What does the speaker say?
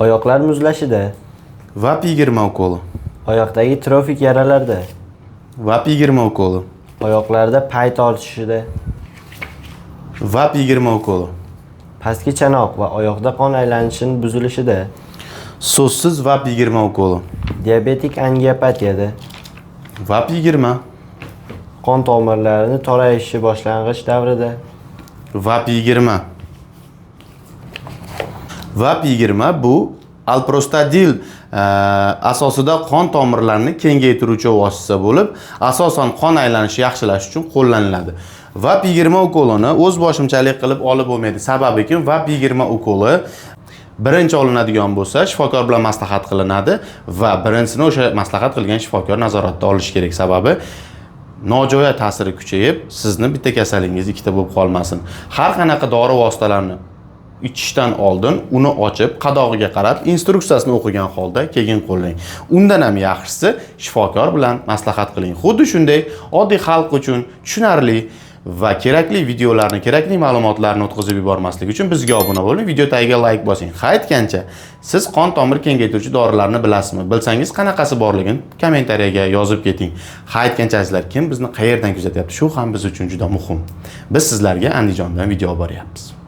Oyoqlar muzlashida. VAP 20 ukoli. Oyoqdagi trofik yaralarda. VAP 20 ukoli. Oyoqlarda pay tortishida. VAP 20 ukoli. Pastki chanoq va oyoqda qon aylanishining buzilishida. So'zsiz VAP 20 ukoli. Diabetik angiopatiyada. VAP 20. Qon tomirlarini torayishi boshlang'ich davrida. VAP 20. VAP 20 bu alprostadil asosida qon tomirlarini kengaytiruvchi vosita bo'lib, asosan qon aylanishi yaxshilash uchun qo'llaniladi. VAP 20 ukolini o'z boshimchalik qilib olib bo'lmaydi. Sababikim VAP 20 ukoli birinchi olinadigan bo'lsa, shifokor bilan maslahat qilinadi va birinchisini o'sha maslahat qilgan shifokor nazoratda olishi kerak. Sababi nojo'ya ta'siri kuchayib, sizni bitta kasalingiz ikkita bo'lib qolmasin. Har qanaqa dori vositalarini ichishdan oldin uni ochib, qadog'iga qarab, instruksiyasini o'qigan holda keyin qo'llang. Undan ham yaxshisi shifokor bilan maslahat qiling. Xuddi shunday oddiy xalq uchun tushunarli va kerakli videolarni, kerakli ma'lumotlarni o'tkazib yubormaslik uchun bizga obuna bo'ling, video tagiga like bosing. Ha aytgancha, siz qon tomir kengaytiruvchi dorilarni bilasizmi? Bilsangiz qanaqasi borligini kommentariyaga yozib keting. Ha aytgancha azizlar, kim bizni qayerdan kuzatyapti? Shu ham biz uchun juda muhim. Biz sizlarga Andijondan video olib boryapmiz.